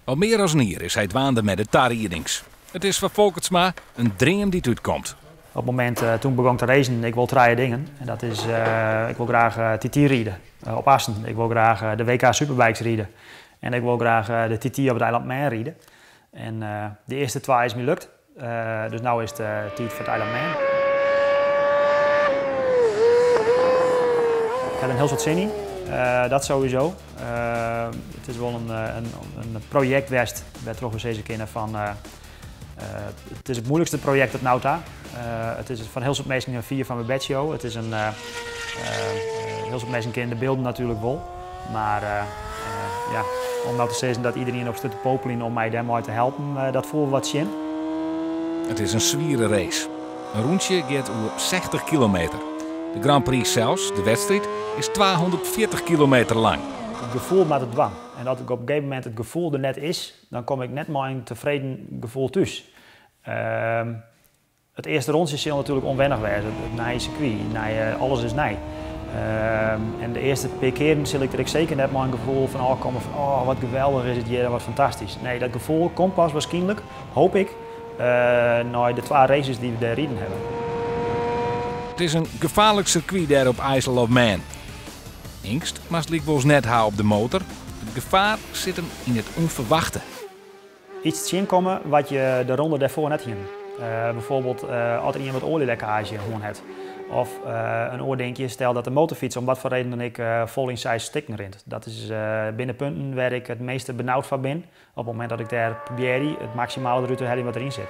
Al mear as in jier is hy dwaande mei de tariedings. It is foar Folkertsma in dream dy't útkomt. Op it momint toen ik begûn te racen, ik wol trije dingen. En dat is, ik wol graach TT ride op Assen. Ik wol graach de WK Superbikes ride. En ik wol graach de TT op it eiland Man ride. En de earste twa is my lukt. Dus no is it tiid foar it eiland Man. Ik ha der in hiel soad sin yn, dat sowieso. It is wol in projekt west wêrtroch we sizze kinne fan it is it moeilikste projekt tot no ta. It is foar in hiel soad minsken in fier fan myn bedshow. It is in hiel soad minsken kenne de bylden natuerlik wol. Mar ja, om no te sizzen dat iderien op stiet te popeljen om my dêrmei te helpen, dat foel wat tsjin. It is in swiere race. In rûntsje giet oer 60 kilometer. De Grand Prix sels, de wedstriid, is 240 kilometer lang. It gefoel moat it dwaan. En as ik op in gegeven momint it gefoel der net is, dan kom ik net mei in tefreden gefoel thús. It earste rûntsje sil natuerlik ûnwennich wêze. It nije sirkwy, nije, alles is nij. En de earste pear kearen sil ik der ek seker net mei in gefoel fan ôfkomme fan oh, wat geweldich is it hjir en wat fantastysk. Nee, dat gefoel komt pas waarskynlik, hoop ik, nei de twa races dy't we dêr riden hawwe. It is in gefaarlik sirkwy dêr op Isle of Man. Eangst moatst lykwols net ha op de motor. It gefaar sit him yn it ûnferwachte. Iets tsjinkomme wat je de ronde dêrfoar net hienen. Bijvoorbeeld as der ien wat oaljelekkaazje hân hat. Of in oar dinkje, stel dat de motorfyts om wat foar reden dan ek fol yn seis stikken rint. Dat is, binne punten wêr ik it measte benaud foar bin op it momint dat ik dêr probearje it maksimale derút te heljen wat deryn sit.